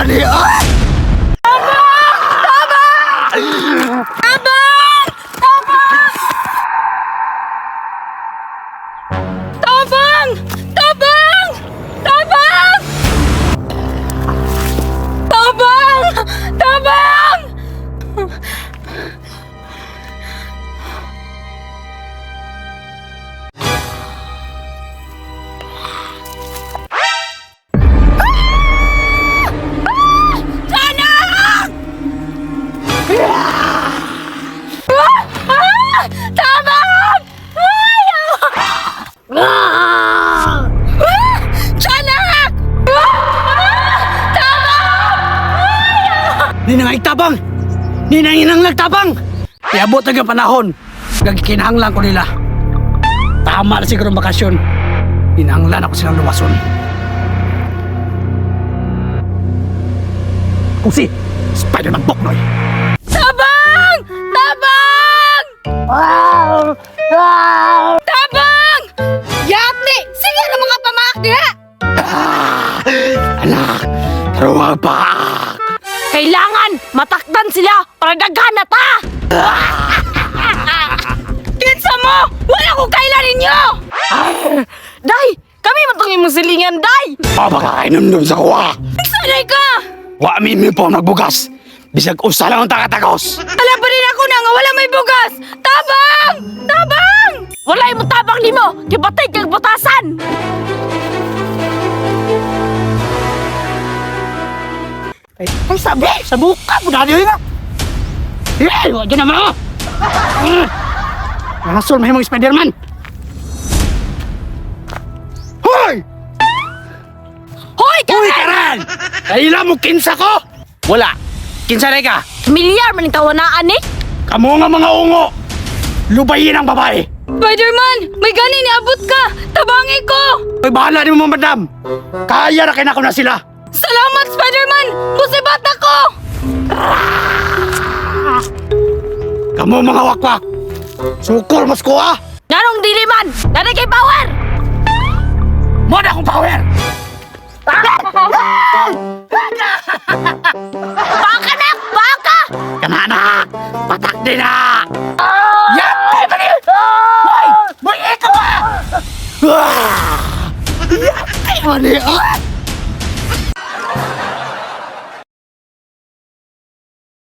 man eh! Ah! Tabang! Tabang! Tabang! Tabang! Tabang! Tabang! Tabang! Janak! Ah! Tabang! Ay! Ah! Janak! Ah! Tabang! Ninang tabang! Ninang inang nagtabang! Iabot na yung panahon. Gagkinahanglan ko nila. Tama na siguro ang bakasyon. Kinahanglan ako silang luwason. Kung si Spider-Man Boknoy. Tabang! Tabang! Tabang! Yatni! Sige na mga pamaak diha! Anak, taruwag pa! Kailangan matakdan sila para daghan na ta! Kinsa mo! Wala ko kailan ninyo! Day! Kami matong imong silingan, Day! O baka kainumdum sa kuwa! Sanay ka! Wa mi po nagbugas! Bisag usa lang ang takatagos! Alam pa rin ako na nga wala may bugas! Tabang! Tabang! Wala imong tabang nimo! Gibatay kag butasan! Ay, ay sabi! Sa buka! Punari yun nga! Eh, wag na mo! Nasol mahimong Spider-Man! Hoy! Hoy, Hoy, Karen! Kaila mo kinsa ko! Wala! Kinsa na ka? Milyar man ang tawanaan eh! Kamo nga mga ungo! Lubayin ang babae! Spider-Man! May gani niabot ka! Tabangi ko! Ay, bahala ni mo, madam! Kaya na kinako na sila! Salamat, Spider-Man! Musibat ako! Kamo mga wakwak! Sukol mas ko ah! Nganong dili man! Nanay kay power! Mo na akong power! Baka nak! Baka! Kananak! Patak din na! Yate! Bali! Hoy! Boy, ikaw ah! Ah! Yate! Mali! Ah!